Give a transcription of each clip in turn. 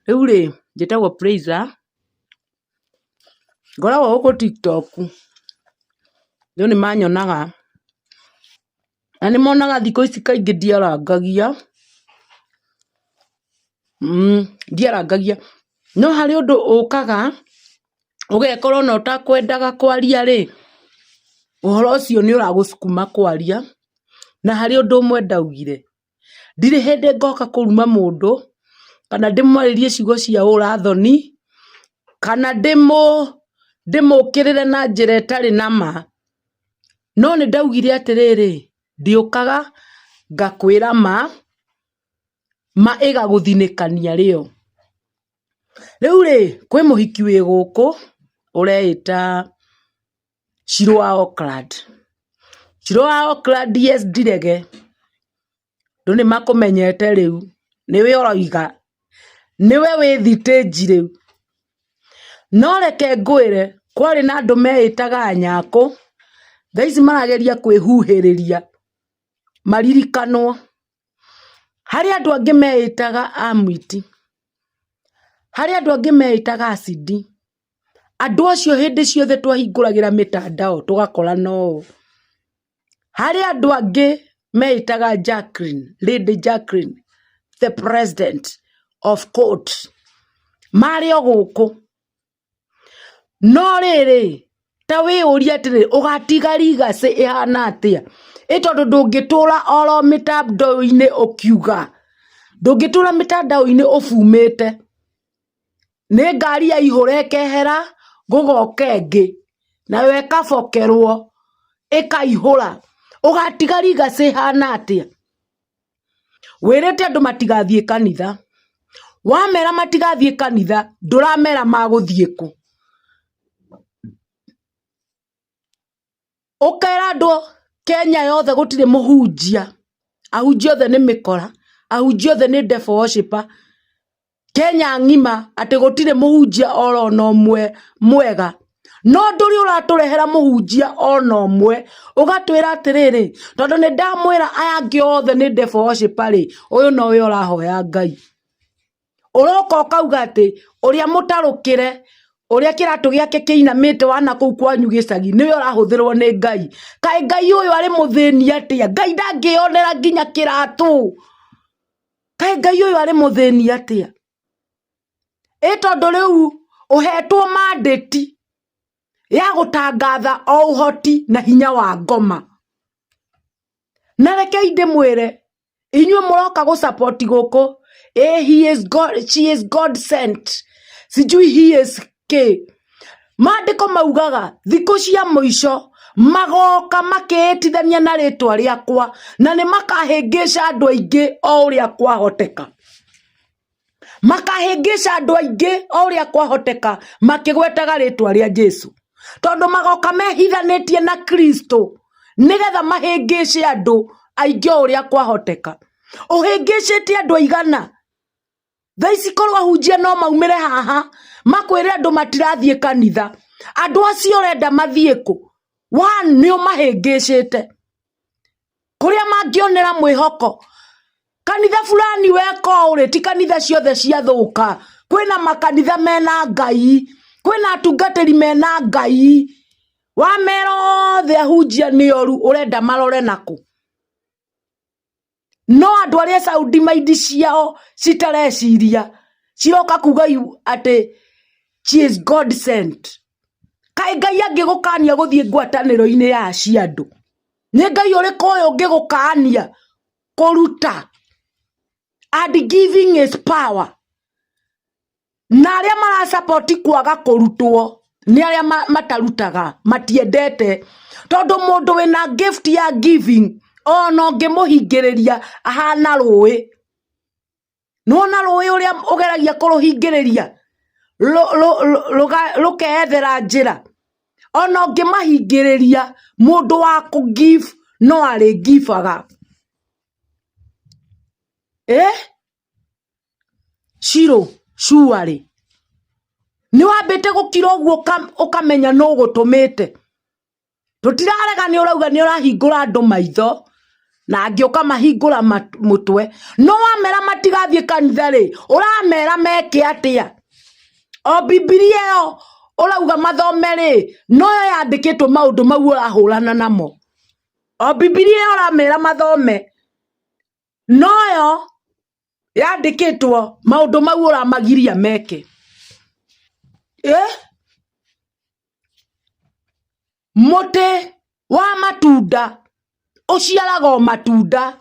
Rĩu rĩ, njĩtagwo Praiser, ngoragwo gũkũ TikTok, andũ nĩ manyonaga, na nĩ monaga thikũ ici kaingĩ ndiarangagia, ndiarangagia, no harĩ ũndũ ũkaga, ũgekora ona ũtakwendaga kwaria rĩ, ũhoro ũcio nĩ ũragũcukuma kwaria, na harĩ ũndũ ũmwe ndaugire. Ndirĩ hĩndĩ ngoka kũruma mũndũ, kana ndĩmwarĩrie ciugo cia ũra thoni, kana ndĩmũkĩrĩre na njĩra ĩtarĩ na ma. No nĩ ndaugire atĩrĩrĩ, ndiũkaga ngakwĩra ma, ma ĩgagũthinĩkania rĩo. Rĩu rĩ, kwĩ mũhiki wĩ gũkũ ũreĩta Shiro wa Oakland. Shiro wa Oakland yes ndirege, andũ nĩ makũmenyete rĩu, nĩwe ũroiga, nĩwe wĩ thitĩnji rĩu. No reke ngwĩre, kwarĩ na andũ meĩtaga anyakũ, thaa ici marageria kwĩhuhĩrĩria maririkanwo. Harĩ andũ angĩ meĩtaga amwiti, harĩ andũ angĩ meĩtaga acidi. Andũ acio hĩndĩ ciothe twahingũragĩra mĩtandao tũgakora no o. Harĩ andũ angĩ meĩtaga Jacqueline, Lady Jacqueline, the president of court, marĩ o gũkũ. No rĩrĩ, ta wĩyũrie atĩrĩrĩ, ũgatiga legacy ĩhana atĩa? Ĩ tondũ ndũngĩtũra oro mĩtandao-inĩ ũkiuga, ndũngĩtũra mĩtandao-inĩ ũbumĩte. Nĩ ngari yaihũra ĩkehera, gũgoka ĩngĩ, nayo ĩkabokerwo, ĩkaihũra. Ũgatiga legacy ĩhana atĩa? Wĩrĩte andũ matigathiĩ kanitha, wamera matigathiĩ kanitha, ndũramera magũthiĩ kũ. Ũkera andũ Kenya yothe gũtirĩ mũhunjia, ahunjia othe nĩ mĩkora, ahunjia othe nĩ devil worshipper, Kenya ng'ima atĩ gũtirĩ mũhunjia oro ona ũmwe mwega. No ndũrĩ ũratũrehera mũhunjia ona ũmwe, ũgatwĩra atĩrĩrĩ, tondũ nĩ ndamwĩra aya angĩ othe nĩ devil worshipper rĩ, ũyũ nowe ũrahoya Ngai. Ũroka ũkauga atĩ ũrĩa mũtarũkĩre, ũrĩa kĩratũ gĩake kĩinamĩte wa nakũu kwanyu gĩcagi nĩwe ũrahũthĩrwo nĩ Ngai. Kaĩ Ngai ũyũ arĩ mũthĩni atĩa? Ngai ndangĩyonera nginya kĩratũ? Kaĩ Ngai ũyũ arĩ mũthĩni atĩa? Ĩ tondũ rĩu ũhetwo mandate ya gũtangatha o ũhoti na hinya wa ngoma. Na rekei ndĩmwĩre inyuĩ mũroka gũ support gũkũ ĩ he is God, she is God sent sijui he is kĩ maandĩko maugaga thikũ cia mũico magoka makĩĩtithania na rĩtwa rĩakwa na nĩ makahĩngĩca andũ aingĩ o ũrĩa kwahoteka makahĩngĩca andũ aingĩ o ũrĩa kwahoteka makĩgwetaga rĩtwa rĩa Jesu tondũ magoka mehithanĩtie na Kristo nĩgetha mahĩngĩce andũ aingĩ o ũrĩa kwahoteka. Ũhĩngĩcĩte andũ aigana? Thaa ici korwo ahunjia no maumĩre haha makwĩre andũ matirathiĩ kanitha, andũ acio ũrenda mathiĩ kũ? One nĩ ũmahĩngĩcĩte. Kũrĩa mangĩonera mwĩhoko kanitha fulani weka ũũ rĩ ti kanitha ciothe ciathũka kwĩna makanitha mena Ngai kwĩna atungatĩri mena Ngai wamera othe ahunjia nĩ oru ũrenda marore nakũ no andũ arĩa Saudi maindi ciao citareciria ciroka kuga atĩ she is God sent kaĩ Ngai angĩgũkania gũthiĩ ngwatanĩro-inĩ ya acio andũ nĩ Ngai ũrĩkũ ũyũ ũngĩgũkania kũruta and giving is power na arĩa marasapoti kwaga kũrutwo nĩ arĩa matarutaga matiendete tondũ mũndũ wĩna gift ya giving ona ũngĩmũhingĩrĩria ahana rũĩ nĩwona rũĩ ũrĩa ũgeragia kũrũhingĩrĩria rũkeyethera njĩra ona ũngĩmahingĩrĩria mũndũ wa kũ give no arĩ give aga ĩ Shiro surely nĩ wambĩte gũkira ũguo ũkamenya nũ ũgũtũmĩte tũtirarega nĩ ũrauga nĩ ũrahingũra andũ maitho Na angĩ ũkamahingũra mũtwe. No wamera matigathiĩ kanitha rĩ, ũramera meke atĩa? O Bibilia ĩyo ũrauga mathome rĩ, noyo yandĩkĩtwo maũndũ mau ũrahũrana namo. O Bibilia ĩyo ũramera mathome, noyo yandĩkĩtwo maũndũ mau ũramagiria meke. Ĩ? Mũtĩ wa matunda ũciaraga o matunda.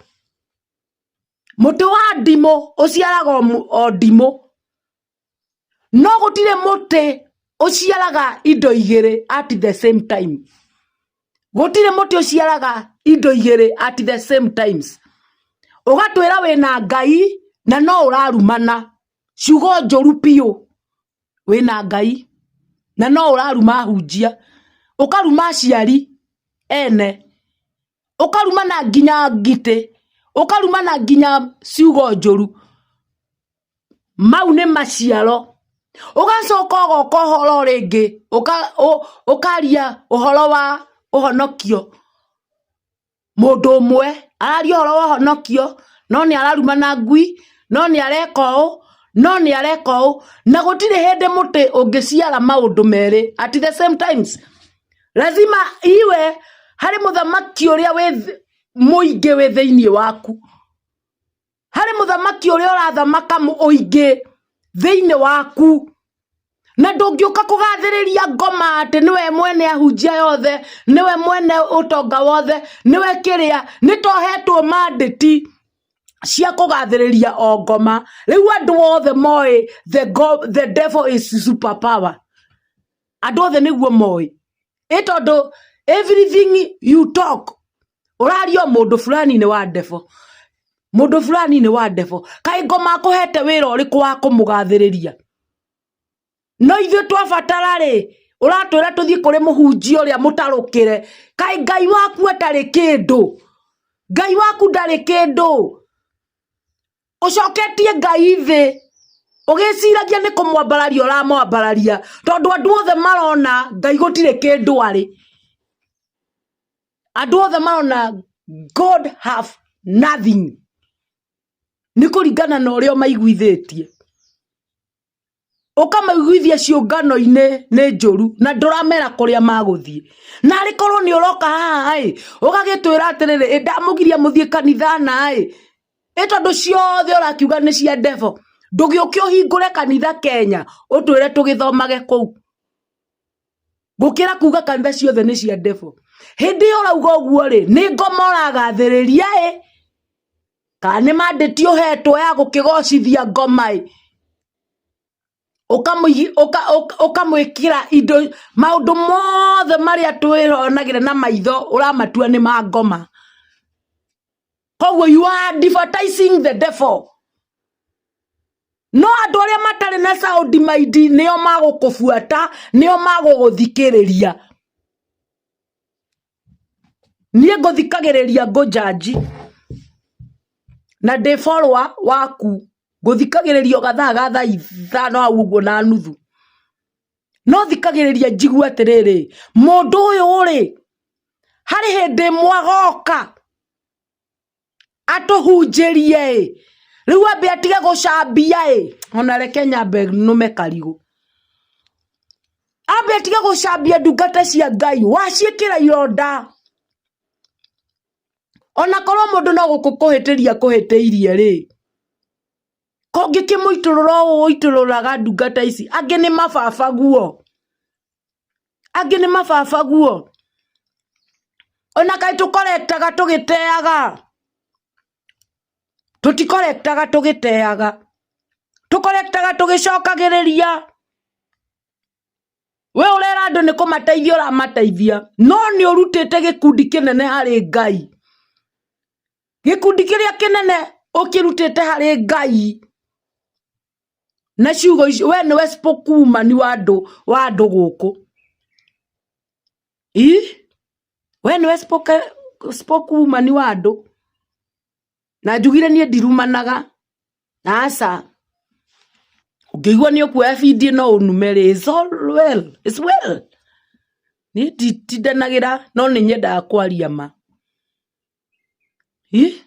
Mũtĩ wa ndimũ ũciaraga o ndimũ. No gũtirĩ mũtĩ ũciaraga indo igĩrĩ at the same time. Gũtirĩ mũtĩ ũciaraga indo igĩrĩ at the same times. Ũgatwĩra wĩna Ngai na no ũrarumana ciugo njũru biũ. Wĩna Ngai na no ũraruma ahunjia, ũkaruma aciari ene, ũkarumana nginya ngitĩ, ũkarumana nginya ciugo njũru. Mau nĩ maciaro. Ũgacoka ũgoka ũhoro rĩngĩ ũkaria ũhoro wa ũhonokio. Mũndũ ũmwe araria ũhoro wa ũhonokio no nĩ ararumana ngui, no nĩ areka ũũ, no nĩ areka ũũ. Na gũtirĩ hĩndĩ mũtĩ ũngĩciara maũndũ merĩ at the same times. Lazima iwe harĩ mũthamaki ũrĩa wĩ mũingĩ wĩ thĩiniĩ waku. Harĩ mũthamaki ũrĩa ũrathamaka ũingĩ thĩinĩ waku. Na ndũngĩũka kũgathĩrĩria ngoma atĩ nĩwe mwene ahunjia yothe, nĩwe mwene ũtonga wothe, nĩwe kĩrĩa, nĩ ta ũhetwo mandĩti cia kũgathĩrĩria o ngoma. Rĩu andũ othe moĩ the devil is super power. Andũ othe nĩguo moĩ. Ĩ tondũ everything you talk ũraria o mũndũ fulani nĩ wa devil, mũndũ fulani nĩ wa devil. Kaĩ ngoma akũhete wĩra ũrĩkũ wa kũmũgathĩrĩria? No ithuĩ twabatara rĩ, ũratwĩra tũthiĩ kũrĩ mũhunjia ũrĩa mũtarũkĩre. Kaĩ Ngai waku atarĩ kĩndũ? Ngai waku ndarĩ kĩndũ? Ũcoketie Ngai thĩ, ũgĩciragia nĩ kũmwambararia ũramwambararia, tondũ andũ othe marona Ngai gũtirĩ kĩndũ arĩ. Andũ othe marona God have nothing. Nĩ kũringana na ũrĩa ũmaiguithĩtie. Ũkamaiguithia ciũngano-inĩ nĩ njũru na ndũramera kũrĩa magũthiĩ. Narĩ korwo nĩ ũroka haha ĩ, ũgagĩtwĩra atĩrĩrĩ, ĩ ndamũgiria mũthiĩ kanitha na ĩ, ĩ tondũ ciothe ũrakiuga nĩ cia devil, ndũgĩũke ũhingũre kanitha Kenya ũtwĩre tũgĩthomage kũu. Gũkĩra kuga kanitha ciothe nĩ cia devil. Hĩndĩ ĩyo ũrauga ũguo rĩ, nĩ ngoma ũragathĩrĩria ĩ, kana nĩ mandĩti ũhetwo ya gũkĩgocithia ngoma ĩ, ũkamwĩkĩra indo, maũndũ mothe marĩa twĩyonagĩra na maitho ũramatua nĩ ma ngoma. Koguo you are advertising the devil. No andũ arĩa matarĩ na sound mind nĩo magũkũbuata, nĩo magũgũthikĩrĩria. Niĩ ngũthikagĩrĩria ngũnjanji na ndĩ follower waku, ngũthikagĩrĩria o gathaa ga thaa ithano hau ũguo na nuthu. No thikagĩrĩria njigue atĩrĩrĩ, mũndũ ũyũ rĩ, harĩ hĩndĩ ĩmwe agoka atũhunjĩrie ĩ, rĩu ambe atige gũcambia ĩ, ona reke nyambe nũme karigũ. Ambe atige gũcambia ndungata cia Ngai, waciĩkĩra ironda. Ona korwo mũndũ no gũkũhĩtĩria akũhĩtĩirie rĩ, ko ũngĩkĩmũitũrũra ũũ ũitũrũraga ndungata ici, angĩ nĩ mababaguo, angĩ nĩ mababaguo. Ona kaĩ tũkorektaga tũgĩteaga, tũtikorektaga tũgĩteaga, tũkorektaga tũgĩcokagĩrĩria. We ũrera andũ nĩ kũmateithia ũramateithia, no nĩ ũrutĩte gĩkundi kĩnene harĩ Ngai. Gĩkundi kĩrĩa kĩnene ũkĩrutĩte harĩ Ngai na ciugo icio, we nĩwe spokeswoman wa andũ gũkũ. Ĩ, we nĩwe spokeswoman wa andũ. Na njugire niĩ ndirumanaga, aca. Ũngĩigua nĩ ũkuoya bindiũ no ũnume rĩ, it's all well, it's well. Niĩ nditindanagĩra no nĩ nyendaga kwaria ma. Ih?